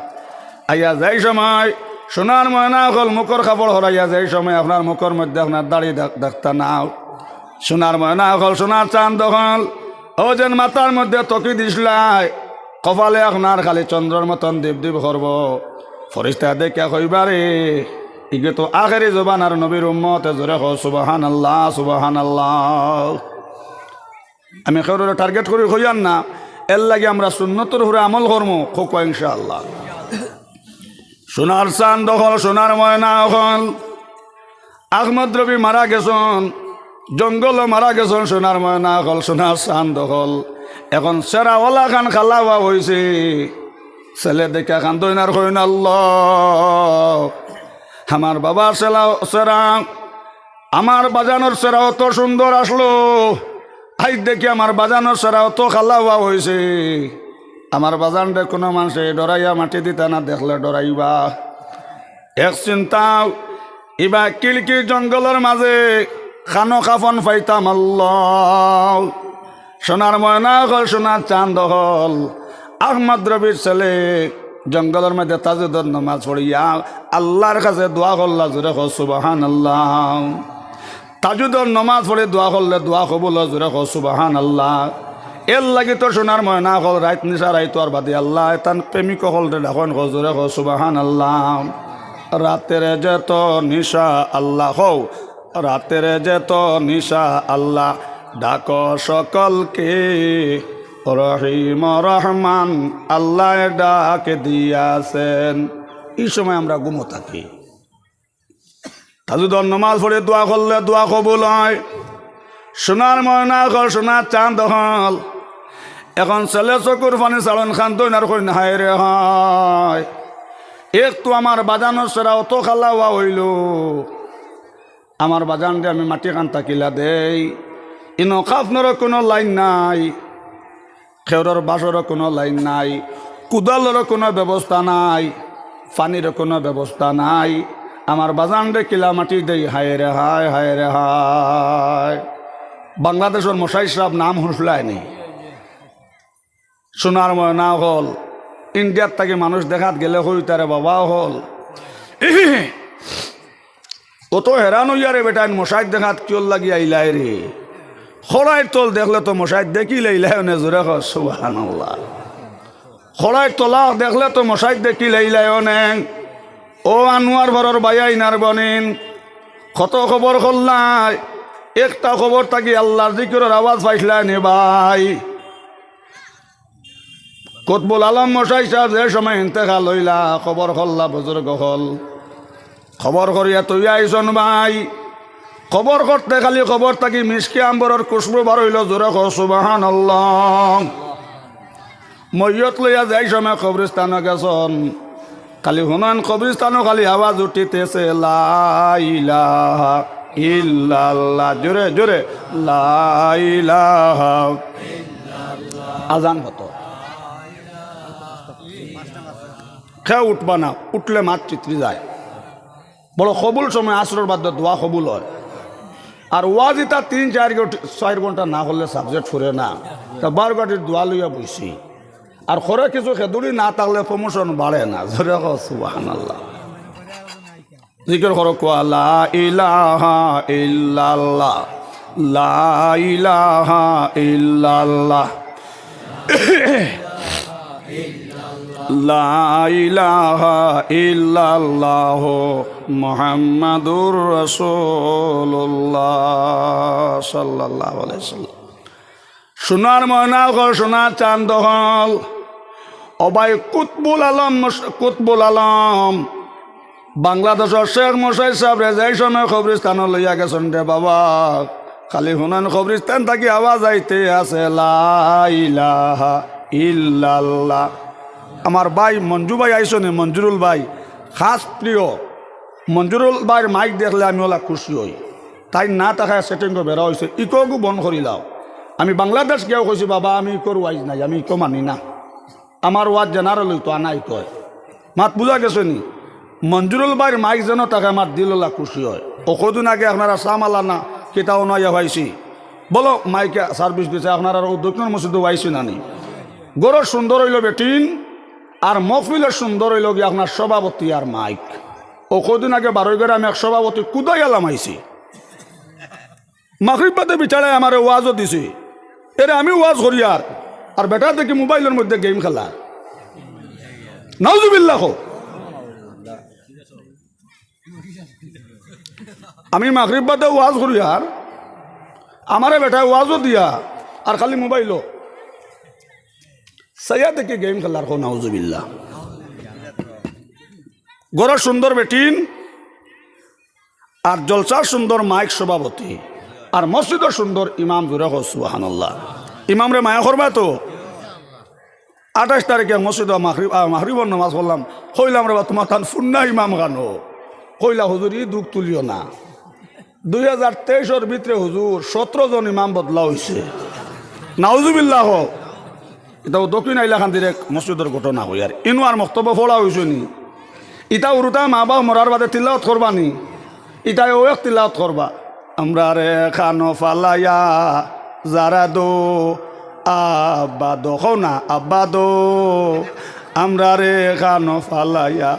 আইয়া যেই সময় সোনার ময়না অকল মুখর কাপড় হরাইয়া, যেই সময় আপনার মুখর মধ্যে আপনার দাড়ি দেখ-, দেখতা নায়। সোনার ময়না অকল, সোনার চান্দ অকল, অউ যেন মাথার মধ্যে টকি দিছলায়, কপালে আপনার খালি চন্দ্রর মতন দীপ দীপ করবো। ফিরিস্তায় দেখিয়া কইবা রে, ইগে তো আখেরি জমানার নবীর উম্মত, জোরে কও সুবহানাল্লাহ, সুবহানাল্লাহ। আমি কেউরে target করি কইয়ার না, এরলাগি আমরা সুন্নতর উপরে আমল করমু, কউক্কা ইনশাআল্লাহ। সোনার চান্দ অকল, সোনার ময়না অকল, আহমদ রবি মারা গেছইন, জঙ্গলো মারা গেছইন, সোনার ময়না অকল, সোনার চান্দ অকল। এখন চেরাওয়ালা খান কালা অইছে। ছেলে দেখিয়া কান্দইন আর কইন, আল্লাহ, আমার বাবার চেলা-, চেরা, আমার বাজানর চেরা অত সুন্দর আছলো, আইজ দেখি আমার বাজানর চেরা অত কালা অইছে। আমার বাজানরে কুনু মানষে ডরাইয়া মাটি দিতা না দেখলে ডরাইবা। এক চিন্তা, ইবা কিলকি জঙ্গলর মাজে কানো কাফন পাইতাম আল্লাহ। সোনার ময়না অকল, সোনার চান্দ অকল, আহমদ রবির ছেলে জঙ্গলর মধ্যে তাজুদর নমাজ পড়িয়া আল্লার কাছে দোয়া করলা, জোরে কও সুবহানাল্লাহ। তাজুদর নমাজ পড়ি দোয়া করলে দোয়া কবুল অয়, জোরে কও সুবহানাল্লাহ। এরলাগি তো সোনার ময়না অকল রাইত নিশা রাইত অওয়ার বাদে আল্লায় তান প্রেমিক অকলরে ডাকইন, কও জোরে কও সুবহানাল্লাহ। রাতের যত নিশা আল্লাহ, কও, রাতের যত নিশা আল্লাহ, ডাকো সকলকে, রহিম রহমান আল্লায় ডাক দিয়াছেন। ই সময় আমরা ঘুমো থাকি। তাজুদর নমাজ পড়ি দোয়া করলে দোয়া কবুল অয়। সোনার ময়না অকল, সোনার চান্দ অকল। এখন ছেলে চকুর পানি ছাড়ইন, কান্দইন আর কইন, হায় রে হায়, এক তো আমার বাজানর ছেড়া অত কালা অওয়া অইলো, আমার বাজানরে আমি মাটি কান্তা কিলা দেই, ইনো কাফনরও কুনু লাইন নাই, খেউরর বাঁশরও কুনু লাইন নাই, কুদালরও কুনু ব্যবস্থা নাই, পানিরও কুনু ব্যবস্থা নাই। আমার বাজানরে কিলা মাটি দেই, হায় রে হায়, হায় রে হায়। বাংলাদেশর মশাই সাব নাম হুনছলায়নি? সোনার ময়না অকল, ইন্ডিয়ার থাকি মানুষ দেখাত গেলে কইতা রে বাবা অকল, অত হেরান অইয়া রে বেটাইন মশাইর দেখাত কিওর লাগি আইলায় রে? খড়াইর তল দেখলে তো মশাইর দেখিলাইলায় অনে, জোরে কও সুবহানাল্লাহ। খড়াইর তলা দেখলে তো মশাইর দেখিলাইলায় অনে। ও আনোয়ার পাড়ার ভাইয়াইন আর বইনাইন, কত কবর করলায়, একটা কবর থাকি আল্লার জিকিরর আওয়াজ পাইছলায়নি ভাই? কুতবুল আলম মশাই সাব যে সময় ইন্তেকাল অইলা, কবর করলা বুজুর্গ অকল, কবর করিয়া থইয়া আইছইন ভাই। কবর করতে খালি কবর থাকি মিশকে আম্বরর খুশবু বার অইলো, জোরে কও সুবহানাল্লাহ। মইয়ত লইয়া যে সময় কবরস্থানো গেছইন, খালি হুনইন কবরস্থানো খালি আওয়াজ উঠিতেছে, লা ইলাহা ইল্লাল্লাহ। জোরে জোরে, লা ইলাহা। আজান অইতো। কেউ উঠবা না, উঠলে মাত ছিতরি যায়। বড় কবুল সময়, আসরর বাদে দোয়া কবুল অয়। আর ওয়াজ ইতা তিন চাইর ঘ-, চাইর ঘন্টা না করলে সাবজেক্ট ফুরে না। তা বারো ঘটির দোয়া লইয়া বইছি। আর করে কিছু খেদুড়ি না থাকলে প্রমোশন বাড়ে না। জোরে কও সুবহানাল্লাহ। জিকির করো, কও, লা ইলাহা ইল্লাল্লাহ, লা ইলাহা ইল্লাল্লাহ, লা ইলাহা ইল্লাল্লাহ, মুহাম্মাদুর রাসূলুল্লাহ সাল্লাল্লাহু আলাইহি ওয়াসাল্লাম। সোনার ময়না অকল, সোনার চান্দ অকল। ও ভাই, কুতবুল আলম মশ-, কুতবুল আলম, বাংলাদেশর শেখ মশাই সাবরে যে সময় কবরস্থানো লইয়া গেছইন রে বাবা, খালি হুনইন কবরস্থান থাকি আওয়াজ আইতে আছে, লা ইলাহা ইল্লাল্লাহ। আমার ভাই মঞ্জু ভাই আইছইন নি, মঞ্জুরুল ভাই, খাস প্রিয়। মঞ্জুরুল ভাইর মাইক দেখলে আমি অলা খুশি অই। তাইন না থাকায় সেটিংও বেড়া অইছে, ইকোগু বন্ধ করিলাও। আমি বাংলাদেশ গিয়াও কইছি, বাবা, আমি ইকোর ওয়াইজ নাই, আমি ইকো মানি না। আমার ওয়াজ জেনারেল অইতো, আনা ইকো অয়। মাত বুঝা গেছে নি? মঞ্জুরুল ভাইর মাইক যেন থাকে, আমার দিল অলা খুশি অয়। অউ কয়দিন আগে আপনারা সামালা না কিতা অনো আইয়া পাইছি। বলো, মাইকে সার্ভিস দিছে, আপনারার অউ দক্ষিণ মসজিদো পাইছি না নি? ঘরর সুন্দর অইলো বেটিন, আর মহফিলর সুন্দর অইলো গিয়া আপনার সভাপতি আর মাইক। অউ কয়দিন আগে বারইঘরে আমি এক সভাপতি কুদাইয়া লামাইছি। মাগরিব বাদে বিচারায় আমারে ওয়াজও দিছে। এরে আমি ওয়াজ করিয়ার, আর বেটা দেখি মোবাইলর মধ্যে গেম খেলা। নাউজুবিল্লাহ কও। আমি মাগরিব বাদে ওয়াজ করিয়ার, আমারে বেটায় ওয়াজও দিয়া, আর খালি মোবাইলো চাইয়া দেখি গেম খেলার। কও নাউজুবিল্লাহ। ঘরর সুন্দর বেটিন, আর জলসার সুন্দর মাইক সভাপতি, আর মসজিদর সুন্দর ইমাম, জোরে কও সুবহানাল্লাহ। ইমামরে মায়া করবা তো? আঠাইশ তারিখে মসজিদো মাগরিব, আ, মাগরিবর নামাজ পড়লাম, কইলাম, "রে বা, তুমার তান ফুন্না ইমাম কানো?" কইলা, "হুজুর, ই দুখ তুলিও না।" দুই হাজার তেইশর ভিতরে হুজুর সতেরো জন ইমাম বদলা অইছে। নাউজুবিল্লাহ কও। ইটা অউ দক্ষিণ হাইলাকান্দির এক মসজিদর ঘটনা কইয়ার। ইনো আর মক্তবো পড়া অইছে নি? ইতা উরুতা মা বাপ মরার বাদে তিলাওত করবা নি? ইতায় অউ এক তিলাওত করবা। "আমরারে কানো ফালাইয়া যারা দো আব্বাদো, কও না, আব্বাদো, আমরারে খানো ফালাইয়া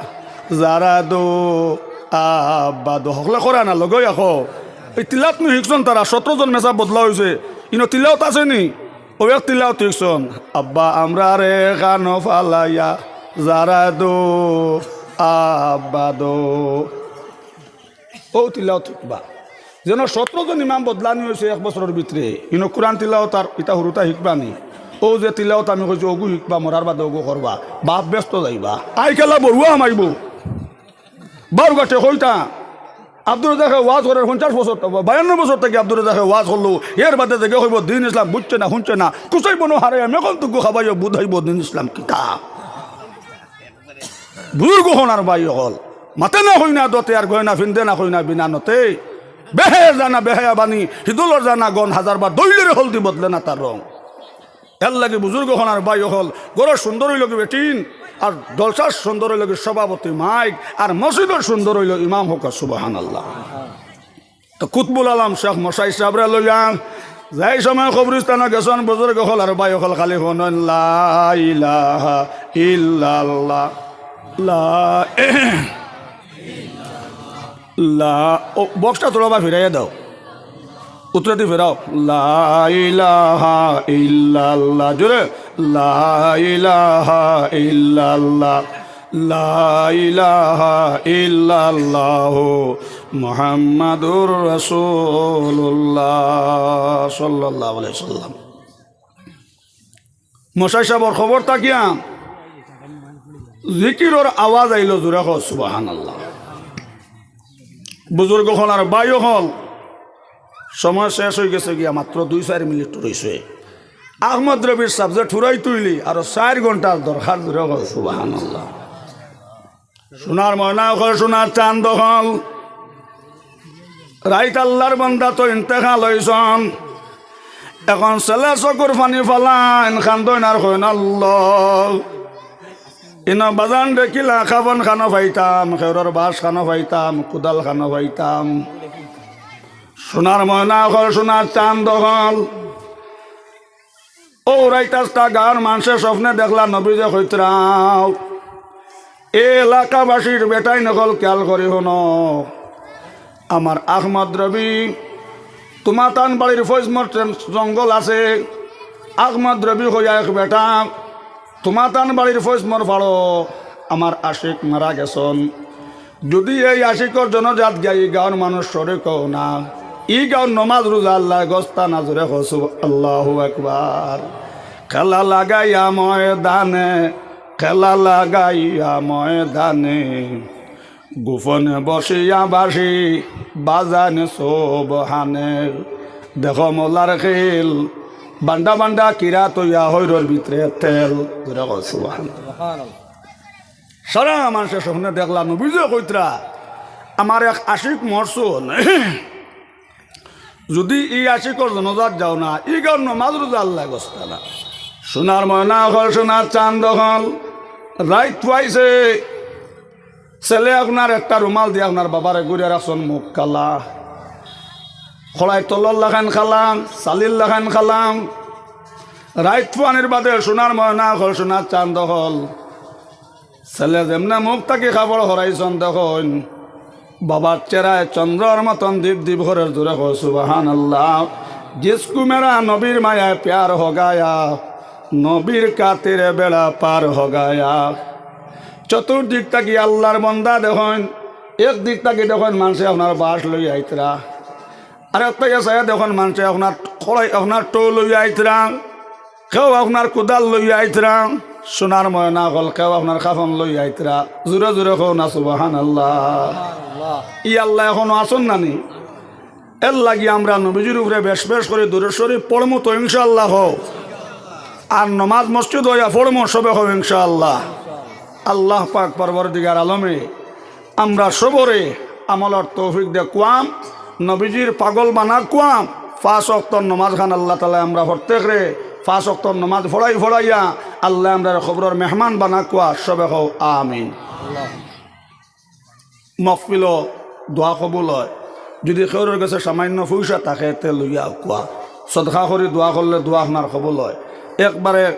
যারা দো, আব্বাদো। হকলে করা না, লগেও আখো। এই তিলাওত নু হিকছন তারা, সতরো জন মেসাব বদলা অইছে। ইনো তিলাওত আছে নি? অউ এক তিলাওত হিকছন। আব্বা আমরারে খানো ফালাইয়া যারা দো, আব্বাদো। অউ তিলাওত হিকবা। যেন সতরো জন ইমাম বদলানি অইছে এক বছরর ভিতরে। ইনো কুরআন তিলাওত আর ইতা হুরুতা হিকবা নি? অউ যে তিলাওত আমি কইছি, অগু হিকবা, মরার বাদে অগু করবা। বাপ বেস্ত যাইবা। আই কালা বড়ুয়া হামাইবো। বারো গাটে কইতা, আব্দুর রাজ্জাকে ওয়াজ করের পঞ্চাশ বছর, বায়ান্ন বছর থাকি আব্দুর রাজ্জাকে ওয়াজ করলো। এর বাদে যেগে কইবো, "দিন ইসলাম বুঝছে না, হুনছে না। কুচাই বনো হারাইয়া, মেকন তুগু খাবাইও, বুধাইবো দিন ইসলাম কিতা।" বুজুর্গ অকল আর ভাই অকল, মাতে না কই না দতে, আর গয়না ফিন্দে না কই না বিনা নতে। বেহায়া জানা বেহায়া বানি, হিদুলর জানা গন, হাজার বার দইলের হলদি বদলে না তার রং। এর লাগি বুজুর্গ অকল আর ভাই অকল, ঘরর সুন্দর অইলো গি বেটিন, আর জলসার সুন্দর অইলো গি সভাপতি মাইক, আর মসজিদর সুন্দর অইলো ইমাম। কউক্কা সুবহানাল্লাহ। তো কুতবুল আলম শেখ মশাই সাবরে লইয়া যাই সময় কবরস্থানো গেছন, বুজুর্গ অকল আর ভাই অকল খালি হুনইন, "লা ইলাহা ইল্লাল্লাহ, লা, লা।" ও বক্সটা থুড়া বা ফিরাইয়া দেও, উত্তরেদি ফিরাও। "লা ইলাহা ইল্লাল্লাহ।" জোরে, "লা ইলাহা ইল্লাল্লাহ।" লা ইলাহা ইল্লাল্লাহু মুহাম্মাদুর রাসূলুল্লাহ সাল্লাল্লাহু আলাইহি ওয়াসাল্লাম। মশাই সাবর কবর থাকিয়া জিকিরর আওয়াজ আইলো, জোরে কও সুবহানাল্লাহ। বুজুর্গ অকল আর ভাই অকল, সময় শেষ অইগেছে গিয়া, মাত্র দুই চাইর মিনিট রইছে। আহমদ রবির সাবজেক্ট ফুরাই তুইলি, আরো চাইর ঘন্টার দরকার, জোরে কও সুবহানাল্লাহ। সোনার ময়না অকল, সোনার চান্দ অকল, রাইত আল্লার বন্দা তো ইন্তেকাল অইছন। এখন ছেলে চকুর পানি ফালাইন, কান্দইন আর কইন, "আল্লাহ, ইনো বাজান দেখিলা, কাফন খানো পাইতাম, খেউরর বাঁশ খানো পাইতাম, কুদাল খানো পাইতাম।" সোনার ময়না অকল, সোনার চান্দ অকল। অউ রাইত আস্তা গাঁওর মানষে স্বপ্নে দেখলা নবীজিয়ে কইতরা, এ এলাকাবাসীর বেটাইন অকল খেয়াল করি হুনো, আমার আহমদ রবি, তুমাতান বাড়ির ফৈজমর জঙ্গল আছে, আহমদ রবি কইয়া এক বেটা, তুমাতান বাড়ির ফৈজমর ফাড়ো আমার আশিক মারা গেছন। যুদি এই আশিকর জনাজাত গিয়া ই গাঁওর মানুষ শরিক অও না, ই গাঁওর নমাজ রুজা আল্লায় গছতা না। জোরে কও সুব-, আল্লাহু আকবার। খেলা লাগাইয়া ময়দানে, খেলা লাগাইয়া ময়দানে, গোপনে বসিয়া বাঁশি বাজাইন সব হানে। দেখো মৌলার খেল, বান্ডা বান্ডা কিরা তইয়া হইরর ভিতরে তেল। জোরে কও সুবহানাল্লাহ। সারা মানষে স্বপ্নে দেখলা নবীজিয়ে কইতরা, আমার এক আশিক মরছন। যুদি ই আশিকর জনাজাত যাও না, ই গাঁওর নমাজ রুজা আল্লায় গছতা না। সোনার ময়না অকল, সোনার চান্দ অকল, রাইত পুয়াইছে। ছেলে আপনার একটা রুমাল দিয়া আপনার বাবারে গুড়িয়া রাখছন, মুখ কালা। খড়াই তলর লাখান কালা, চালির লাখান কালা। রাইত পুয়ানির বাদে সোনার ময়না অকল, সোনার চান্দ অকল, ছেলে যেমনে মুখ থাকি কাপড় হরাইছন দেখইন, বাবার চেহারায় চন্দ্রর মতন দীপ দীপ করের। জোরে কও সুবহানাল্লাহ। জিসকো মেরা নবীর মায়ায় প্যার হো গায়া, নবীর খাতিরে বেড়া পার হো গায়া। চতুর্দিক থাকি আল্লার বন্দা দেখইন, এক দিক থাকি দেখইন মানষে আপনার বাঁশ লইয়া আইতরা, আর একটা গেছে দেখইন মানষে আপনার খড়াই, আপনার টৌ লইয়া আইতরা, কেউ আপনার কুদাল লইয়া আইতরা, সোনার ময়না অকল, কেউ আপনার কাফন লইয়া আইতরা। জোরে জোরে কও না সুবহানাল্লাহ। ই আল্লা এখনো আছন না নি? এর লাগি আমরা নবীজির উপরে বেশ বেশ করি দুরূদ শরীফ পড়মু তো ইনশাআল্লাহ। কও, আর নমাজ মসজিদ অইয়া পড়মু সবে। কও ইনশাআল্লাহ। আল্লাহ পাক পরওয়ারদিগার আলমে আমরা সবরে আমলর তৌফিক দে। কুয়াম, নবীজির পাগল বানা কুয়াম, পাঁচ ওয়াক্তর নমাজ খান আল্লাহ তাআলা আমরা প্রত্যেকরে পাঁচ ওয়াক্তর নমাজ পড়াই পড়াইয়া আল্লাহ আমরার কবরর মেহমান বানা কুয়া। সবে কও আমিন। মহফিলো দোয়া কবুল অয়। যুদি কেউরর গেছে সামান্য পয়সা থাকে, তে লইয়া কুয়া। সদকা করি দোয়া করলে দোয়া আপনার কবুল অয়। একবারে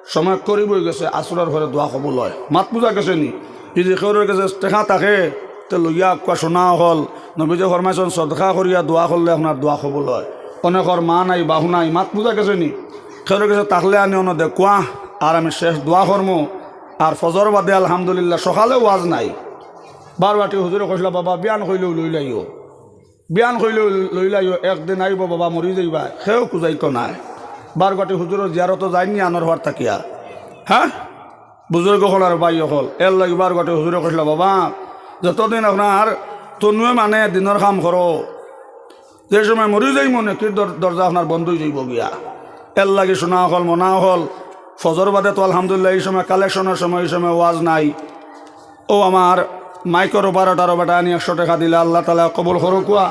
সময় করিব অইগেছে, আসরর পরে দোয়া কবুল অয়। মাত বুঝা গেছে নি? যদি কেউর গেছে টেকা থাকে, তে লইয়া আউক্কা সোনা অকল, নবীজি ফরমাইছইন, সদকা করিয়া দোয়া করলে আপনার দোয়া কবুল অয়। অনেকর মা নাই, বাফ নাই, মাত বুঝা গেছে নি? কেউর গেছে থাকলে আনি অনো দেউক্কা, আর আমি শেষ দোয়া করমু। আর ফজর বাদে আলহামদুলিল্লাহ, সকালে ওয়াজ নাই। বারবাটি হুজুরে কইছলা, "বাবা, বিয়ান কইলেউ লইলাইও।" বিয়ান কইলেউ লইলাইও, একদিন আইবো বাবা মরি যাইবা, কেউ খুজাইতো নায়। বারবাটি হুজুরর জিয়ারতো যাইন নি আনোয়ারপাড়া থাকিয়া? হ্যাঁ? বুজুর্গ অকল আর ভাই অকল, এরলাগি বারবাটি হুজুরে কইছলা, "বাবা, যতদিন আপনার তনুয়ে মানে দিনর কাম করো, যে সময় মরি যাইমু নেকির দর-, দরজা আপনার বন্ধ অইযাইবো গিয়া।" এরলাগি সোনা অকল, মনা অকল, ফজর বাদে তো আলহামদুলিল্লাহ ই সময় কালেকশনর সময়, ই সময় ওয়াজ নাই। ও আমার মাইকর অপারেটর বেটা আনি একশো টেকা দিলা, আল্লাহ তাআলায় কবুল করউক্কা।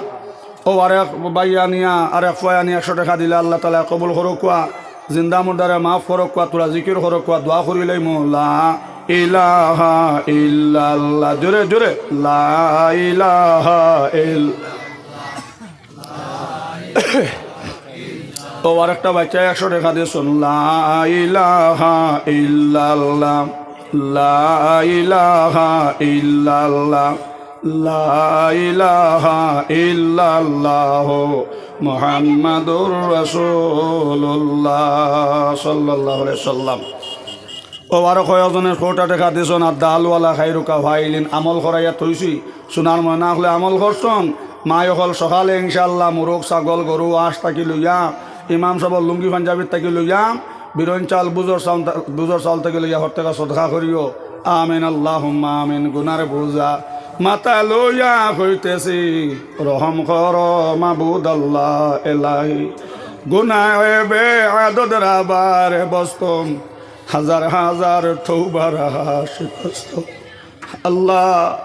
ও আরেক ভাই আনিয়া, আরেক ফুয়া আনি একশো টেকা দিলা, আল্লাহ তাআলায় কবুল করউক্কা। জিন্দা মুর্দারে মাফ করউক্কা, থুড়া জিকির করউক্কা, দোয়া করিলাইমু। লা ইলাহা ইল্লাল্লাহ। জোরে জোরে। লা ইলাহা ইল্লাল্লাহ। ও আরেকটা বাইচ্চায় একশো টেকা দিছইন। লা ইলাহা ইল্লাল্লাহ, লা ইলাহা ইল্লাল্লাহ, লা ইলাহা ইল্লাল্লাহ, মুহাম্মাদুর রাসূলুল্লাহ সাল্লাল্লাহু আলাইহি ওয়াসাল্লাম। ও আরো কয়েকজনে কয়টা টেকা দিছইন, আর দালওয়ালা খাইরুকা ফাইলিন, আমল করাইয়া থইছি। সোনার ময়না অকলে আমল করছইন। মাই অকল সকালে ইনশাআল্লাহ মুরগ, ছাগল, গরু, আঁশ থাকি লইয়া, ইমাম সাবর লুঙ্গি পাঞ্জাবির থাকি লইয়া, বিরন চাউল, বুজর চাউল, বুজর চাউল থাকি লইয়া হর টেকা সদকা করিও। আমিন, আল্লাহুম্মা আমিন। গুনার বুজা মাথা লইয়া কইতেছি, রহম করো মাবুদ আল্লাহ এলাহি। গুনাহে বেআদদ রাবারে বস্তম, হাজার হাজার তওবার আশিক বস্তম। আল্লাহ,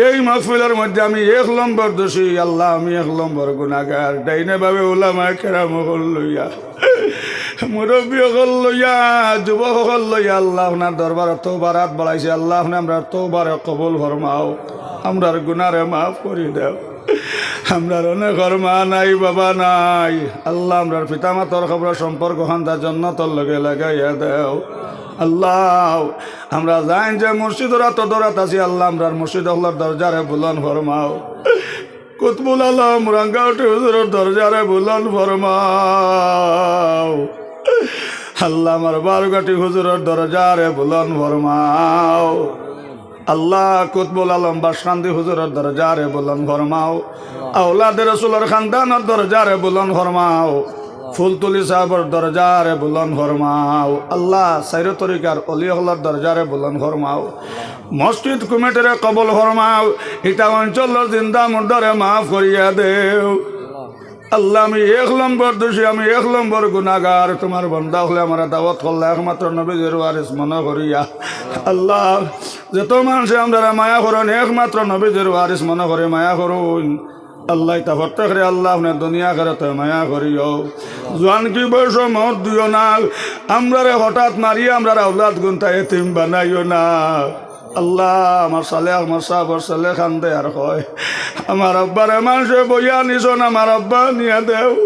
এই মাহফিলর মধ্যে আমি এক নম্বর দোষী, আল্লাহ, আমি এক নম্বর গুনাগার। ডাইনে বামে উলামায়ে কেরাম অকল লইয়া, মুরব্বি অকল লইয়া, যুবক অকল লইয়া, আল্লাহ, আপনার দরবারো তওবার আত বাড়াইছি। আল্লাহ, আপনে আমরার তওবারে কবুল ফরমাও, আমরার গুনারে মাফ করি দেও। আমরার অনেকর মা নাই, বাবা নাই। আল্লাহ, আমরার পিতা মাতার কবরর সম্পর্ক খান্দা জন্নতর লগে লাগাইয়া দেও। আল্লাহ, আমরা যাইন যে মুর্শিদর আতো দৌড়াত আছি, আল্লাহ, আমরার মুর্শিদ অকলর দরজারে বুলন্দ ফরমাও। কুতবুল আলম রাঙ্গাউটি হুজুরর দরজারে বুলন্দ ফরমাও। আল্লাহ, আমার বারঘাটি হুজুরর দরজারে বুলন্দ ফরমাও। আল্লাহ, কুতবুল আলম বাসকান্দি হুজুরর দরজারে বুলন্দ ফরমাও। আওলাদে রসুলর খান্দানর দরজারে বুলন্দ ফরমাও। ফুলতলি সাবর দরজারে বুলন্দ ফরমাও। আল্লাহ, চাইরো তরিকার অলি অকলর দরজারে বুলন্দ ফরমাও। মসজিদ কমিটিরে কবুল ফরমাও। ইতা অঞ্চলর জিন্দা মুর্দারে মাফ করিয়া দেও। আল্লাহ, আমি এক নম্বর দোষী, আমি এক নম্বর গুনাগার। তুমার বন্দা অকলে আমারে দাওয়াত করলা একমাত্র নবীজির ওয়ারিস মনে করিয়া। আল্লাহ, যত মানষে আমরারে মায়া করইন, একমাত্র নবীজির ওয়ারিস মনে করি মায়া করইন। আল্লাহ, ইতা প্রত্যেকরে আল্লাহ, আপনে দুনিয়া আখেরাতে মায়া করিও। জোয়ানকি বয়সো মউত দিও না। আমরারে হঠাৎ মারিয়া আমরার আওলাদ গুনতা এতিম বানাইও না। আল্লাহ, আমার সালেহ আহমদ সাবর ছেলে কান্দে আর কয়, "আমার আব্বারে মানষে বইয়া নিছইন, আমার আব্বারে নিয়া দেও।"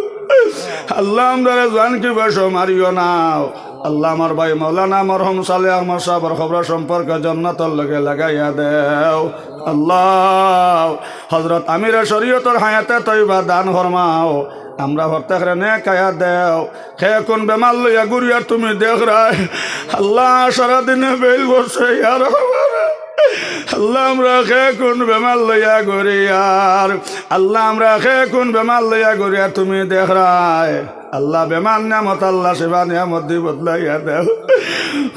আল্লাহ, আমরারে জোয়ানকি বয়সো মারিও না। আল্লাহ, আমার ভাই মাওলানা মরহুম সালেহ আহমদ সাবর কবর সম্পর্ক জন্নতর লগে লাগাইয়া দেও। আল্লাহ, হযরত আমিরে শরীয়তর হায়াতে তৈবা দান ফরমাও। আমরা প্রত্যেকরে নেক হায়াত দেও। কে কুন বেমার লইয়া ঘুরিয়ার তুমি দেখরায়। আল্লাহ, সারাদিনে বেইল করছে, ইয়া রহমান। আল্লাহ, আমরা কে কুন বেমার লইয়া ঘুরিয়ার। আল্লাহ, আমরা কে কুন বেমার লইয়া ঘুরিয়ার তুমি দেখরায়। আল্লাহ, বেমার নিয়ামত আল্লাহ, শিফা নিয়ামত দি বদলাইয়া দেও।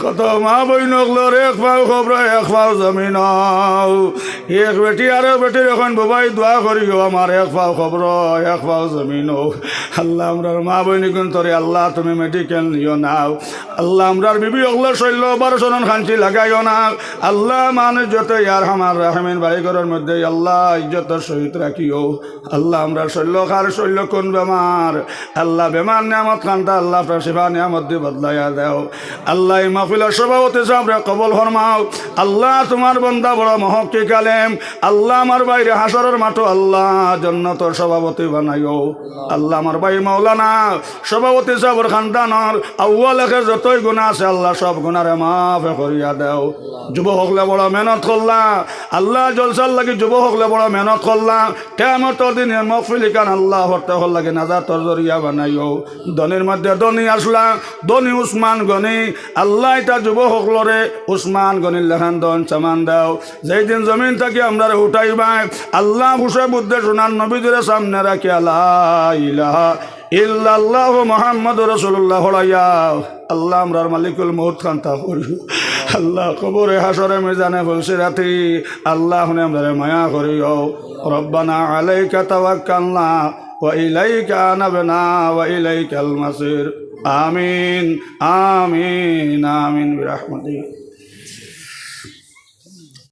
কত মা বইন অকলর এক পাও কবরো, এক পাও জমিনো। এক বেটি আরো বেটিরে কইন, "বুবাই, দোয়া করিও, আমার এক পাও কবরো, এক পাও জমিনো।" আল্লাহ, আমরার মা বইন কুন্তরে আল্লাহ, তুমি মেডিকেল নিও না। আল্লাহ, আমরার বিবি অকলর শল্য অপারেশনর খাঞ্চি লাগাইও না। আল্লাহ, মান ইজ্জতে ইয়া আরহামার রাহিমিন বাড়ি ঘরর মধ্যে আল্লাহ ইজ্জতর সহিত রাখিও। আল্লাহ, আমরার শল্য কার শল্য কুন বেমার, আল্লাহ, বেমার নিয়ামত খান্তা আল্লাহ, আপনার শিফা নিয়ামত দি বদলাইয়া দেও। আল্লাহ, এই মাহফিলর সভাপতি সাবরে কবুল ফরমাও। আল্লাহ, তুমার বান্দা বড় মুহাক্কিক আলেম। আল্লাহ, আমার ভাইরে হাশরর মাঠো আল্লাহ জান্নাতর সভাপতি বানাইও। আল্লাহ, আমার ভাই মাওলানা সভাপতি সাবর খানদানর আউয়াল আখের যতই গুনা আছে আল্লাহ সব গুনারে মাফ করিয়া দেও। যুবক অকলে বড় মেহনত করলা, আল্লাহ জলসার লাগি যুবক অকলে বড় মেহনত করলা। কিয়ামতর দিনে মহফিল ইখান আল্লাহ হরতে হর লাগি নাজাতর জরিয়া বানাইও। ধনীর মধ্যে ধনী আছলা, ধনী উসমান গনি। আল্লাহ, ইতা যুবক অকলরে উসমান গনির লাখান ধন সামান দেও। যেই দিন জমিন থাকি আমরারে উঠাইবায়, আল্লাহ, খুশে বুদ্ধে সোনার নবীজিরে সামনে রাখিয়া লা ইলাহা ইল্লাল্লাহু মুহাম্মাদুর রাসূলুল্লাহ পড়াইয়া, আল্লাহ, আমরার মালিকুল মউত খান তা করিও। আল্লাহ, কবরে হাশরে মিজানে ফুলসিরাতি, আল্লাহ, হুনে আমরারে মায়া করিও। রব্বানা আলাইকা তাওয়াক্কালনা ওয়া ইলাইকা আনাবনা ওয়া ইলাইকাল মাসির। আমিন, আমিন, আমিন বিরাহমাতিকা।